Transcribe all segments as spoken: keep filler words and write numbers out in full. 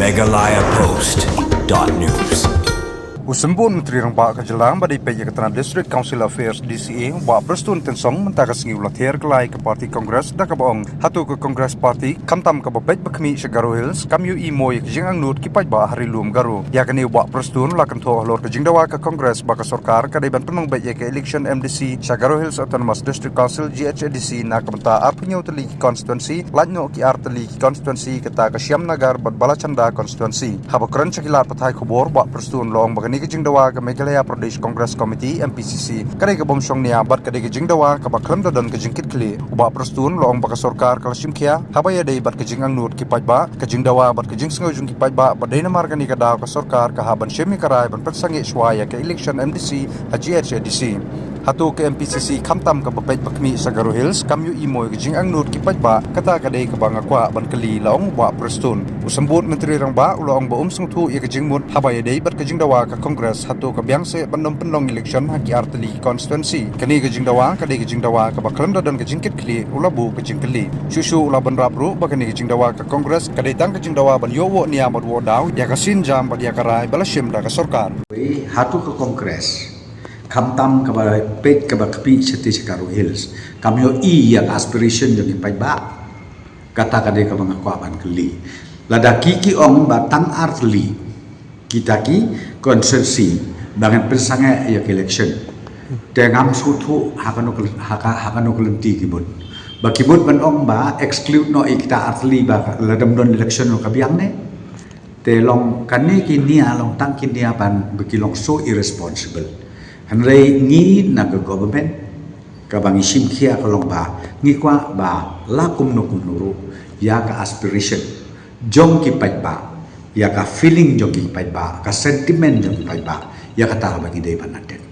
Meghalaya Post dot news. U Symbud Myntri Rangbah ka jylla ba dei peit ïa ka tnat District Council Affairs, D C A, Bah Prestone Tynsong, mynta ka sngi u la ther kylla ïa ka party Congress da kaba ong hato ka Congress party, khamtam kaba peit ba khmih sha Garo Hills, kam ïohi mo ïa ka jingangnud ki paidbah ha ri lum Garo. Ïa kane u Bah Prestone u la kynthoh halor ka jingdawa ka Congress ba ka sorkar ka dei ban pynlong beit ïa ka election M D C sha Garo Hills Autonomous District Council, G H A D C, na ka bynta arphew hynñiew tylli ki constituency, lait noh ki ar tylli ki constituency, kata ka Shyamnagar bad Balachanda constituency. Haba kren sha ki lad pathai khubor, Bah Prestone u la ong ba kane ka jingdawa ka Meghalaya Pradesh Congress Committee, M P C C, ka dei ka bym shong nia bad ka dei ka jingdawa kaba khlem da don ka jingkitkhlieh. U Bah Prestone u la ong ba ka sorkar ka la shim khia haba ïadei bad ka jingangnud ki paidbah, ka jingdawa bad ka jingsngew jong ki paidbah, bad dei namar kane ka daw ka sorkar ka hap ban shim ïa ka rai ban pynsangeh shuwa ïa ka election M D C ha G H A D C. Hato ka M P C C, khamtam kaba peit ba khmih sha Garo Hills, kam ïohi mo ïa ka jingangnud ki paidbah? Kata ka dei kaba nga kwah ban kylli, la ong u Bah Prestone. U Symbud Myntri Rangbah u la ong ba um sngewthuh ïa ka jingmut haba ïadei bad ka jingdawa ka Congress, hato ka biang seh ban ym pynlong election ha ki ar tylli ki constituency. Kane ka jingdawa ka dei ka jingdawa kaba khlem da don ka jingkitkhlieh, u la buh ka jingkylli. Shuh shuh u la bynrap ruh ba kane ka jingdawa ka Congress ka dei tang ka jingdawa ban ïoh woh nia bad woh daw ïa ka sienjam bad ïa ka rai ba la shim da ka sorkar. Hato ka Congress, khamtam kaba peit kaba khmih shatei sha Garo Hills, kam ïohi ïa ka aspiration jong ki paidbah? Kata ka dei kaba nga kwah ban kylli. Lada ki ki ong ba tang ar tylli kita ki constituency ba ngan pynsangeh ïa ka election, te ngam sngewthuh ha kano ka, ha ka, ha kano ka lynti ki mut. Ba ki mut ban ong ba exclude noh ïa kita ar tylli ba lada ym don election ruh ka biang ne? Te long kane ki nia long tang ki nia ban ba ki long so irresponsible. Hynrei ngi na ka government, kaba ngi shim khia ka long ba ngi kwah ba la kumno kumno ruh ïa ka aspiration jong ki paidbah, ïa ka feeling jong ki paidbah, ka sentiment jong ki paidbah, ïa kata ba ngi dei ban attend.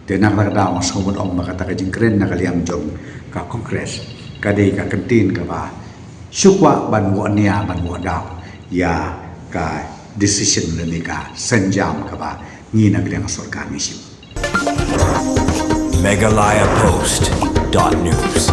Te na kata ka daw nga sngewbha ban ong ba kata ka jingkren na ka liang jong ka Congress ka dei ka kyntien kaba shu kwah ban woh nia ban woh daw ïa ka decision lane ka sienjam kaba ngi na ka liang sorkar ngi shim. Meghalaya Post dot news.